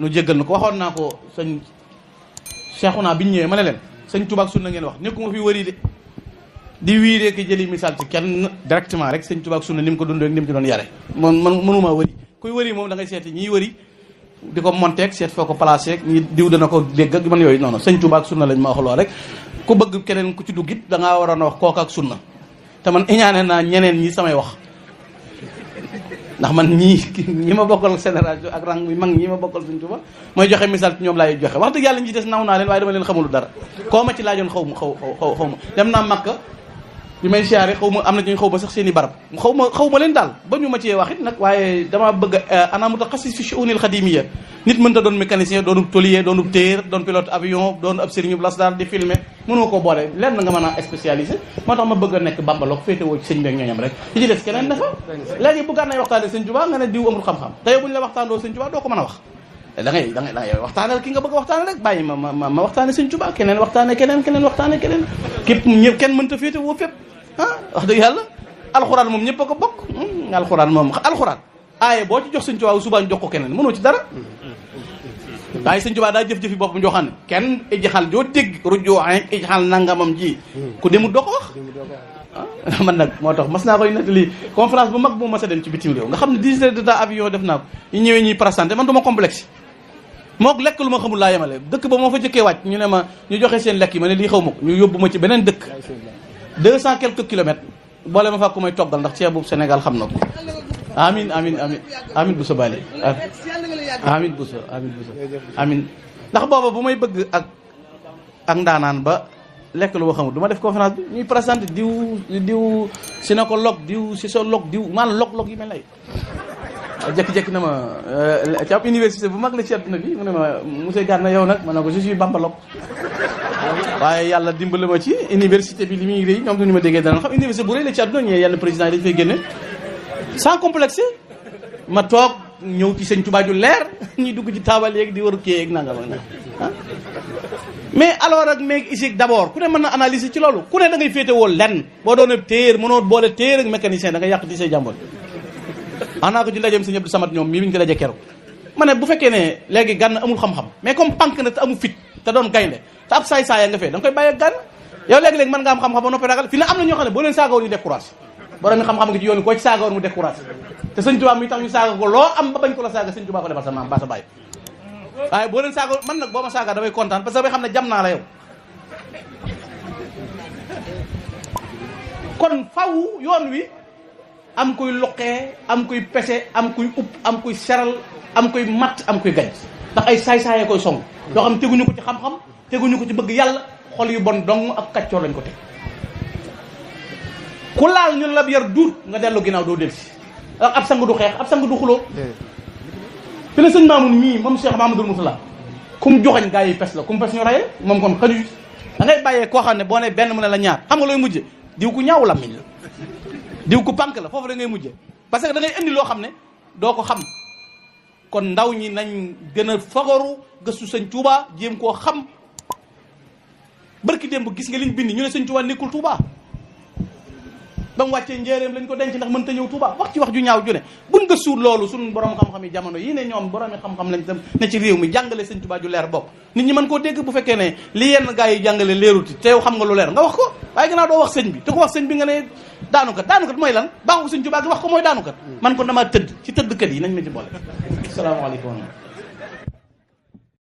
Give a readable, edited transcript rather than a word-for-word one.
nu jéggal na ko waxoon naa ko sëñ Cheikhouna bi ñu ñëwee ma ne leen sëñ Tuubaa ak sunna ngeen wax nekkuma fi wëri de di wiiree ki jëli misaal ci kenn directement rek sëñ Tuubaa ak sunna ni mu ko dundee ak ni mu ci doon yare man mënumaa wëri kuy wëri moom da ngay seeti ñiy wëri di ko monteeg seet foo ko placé ak ñi diw dana ko dégg ak man yooyu noonu sëñ Tuubaa ak sunna lañ ma waxaloo rek ku bëgg keneen ku ci duggit da ngaa waroon a wax kooka ak sunna te man iñaane naa ñeneen ñi samay wax ndax man ñi ma bokkal génération ak rang mi mag ñi ma bokkal sëñ Tuubaa mooy joxe misaal ci ñoom laay joxe wax dëgg yàlla ñi des naw naa leen waaye dama leen xamulu dara koo ma ci laajoon xaw ma dem naa Makka bi may siyaare xaw ma am na ñu xaw ma sax seen i barab xaw ma leen daal ba ñu ma cee wax it nag waaye dama bëgg ana mutaxassis fi shu'unil xadimiyya nit mënta doon mécanicien doonub tôlier doonub téer doon pilote avion doon ab sëriñu las daal di filmer mënoo ko boole lenn nga mën a spécialisé moo tax ma bëgg a nekk bambaloog féetewoo ci sëñ beeg ñooñam rek li ci des keneen dafa léegi bu gànnay waxtaane sëñ Tuubaa nga ne diw amul xam-xam te yow bu ñu la waxtaandoo sëñ Tuubaa doo ko mën a wax da ngay waxtaanal ki nga bëgg a waxtaane rek bàyyi ma waxtaane sëñ Tuubaa keneen waxtaane keneen képp ñëpp kenn mënta féetewoo fépp wax dëgg yàlla alxuraan moom ñëpp a ko bokk alxuraan aaye boo ci jox sëñ Tuubaa subaa ñu jox ko keneen mënoo ci dara waaye sëñ Tuubaa daa jëf-jëfi boppam joo xam ne kenn ijxal joo dégg rujoo ijxal nangamam ji ku demul doo ko wax man nag moo tax mas naa koy nettali conférence bu mag bu mas a dem ci bitim réew nga xam ne 10 heures de temps avion def naa ko ñu ñëwee ñuy présenté man duma complexe mook lekk lu ma xamul laa yemale dëkk ba moo fa jëkkee wàcc ñu ne ma ñu joxe seen lekk yi ma ne lii xaw ma ko ñu yóbbu ma ci beneen dëkk 200 quelques kilomètres boole ma fa ku may toggal ndax ceebu Sénégal xam na ko amin bu sa bali amin bu sa amin ndax booba bu may bëgg ak ndaanaan ba lekk lu ma xamul du ma def conférence bi ñuy présenté diw gynécologue diw sociologue diw maanaam log yi mel lay jékki-jékki na ma ci ab université bu mag la ci àdduna bi mu ne ma monsieur Gana yow nag ma ne ko je suis bambalogue waaye yàlla dimbali ma ci université bi li muy rëy ñoom duñu ma déggee dana xam université bu rëy la ci àdduna ñee yenn président yi dañu fay génne sans complexe ma toog ñëw ci sëñ Tuubaa ju leer ñuy dugg ci taabal yeeg di war kii ak nangam ak nangam mais alors ak meeg isig d'abord ku ne mën na analyser ci loolu ku ne da ngay féetewoo lenn boo doon téer mënoo boole téer ak mécanicien da nga yàq ci say jàmbon anaa ko ci ndajeem sëñ Abdou Samad ñoom mii bi ñu ko daje keroog ma ne bu fekkee ne léegi Gana amul xam-xam mais comme pànk na te amul fit te doon gaynde te ab saay-saaya nga fee da nga koy bàyyi ak Gana yow léegi-léegi mën nga am xam-xam ba noppi ragal fi ne am na ñoo xam ne boo leen saagawoon ñu découragé borom mi xam-xam nga ci yoon ko ci saagawoon mu découragé te sëñ Tuubaa mi tax ñu saaga ko loo am ba bañ ko la saaga sëñ Tuubaa ko defal sa maam ba sa bàyyi waaye boo leen saaga man nag boo ma saaga damay kontaan parce que damay xam ne jam naa la yow kon faw yoon wi am kuy luqee am kuy pese am kuy upp am kuy seral am kuy matt am kuy gañ ndax ay saay-saayee koy song yoo xam teguñu ko ci xam-xam teguñu ko ci bëgg yàlla xol yu bon dong ak kàccoor lañ ko teg ku laal ñu la yar duut nga dellu ginnaaw doo del si ab sang du xeex ab sang du xuloo fi ne sëñ Maamun mii moom Cheikh Mamadou Moutala kum joxañ gaa yi pes la kum pes ñu rayee moom kon xaju da ngay bàyyee koo xam ne boo ne benn mu ne la ñaar xam nga looy mujje diw ku ñaaw lammiñ la diw ku pànk la foofu da ngay mujje parce que da ngay indi loo xam ne doo ko xam kon ndaw ñi nañ gën a fagaru gëstu sëñ Touba jéem koo xam barki démb gis nga liñ bind ñu ne sëñ Touba nekkul Touba ba mu wàccee njéeréem lañ ko denc ndax mënta ñëw Touba wax ci wax ju ñaaw ju ne buñ gëstuur loolu suñ borom xam-xam yi jamono yi ne ñoom borom xam-xam lañ tam ne ci réew mi jàngale sëñ Touba ju leer bokk nit ñi mën koo dégg bu fekkee ne li yenn gaa yi jàngale leeruti te yow xam nga lu leer nga wax ko waaye gannaaw doo wax sëñ bi te ko wax sëñ bi nga ne daanukat mooy lan baaxu sëñ Touba gi wax ko mooy daanukat man ko damaa tëdd ci tëddkat yi nañ ma ci boole asalaamaaleykum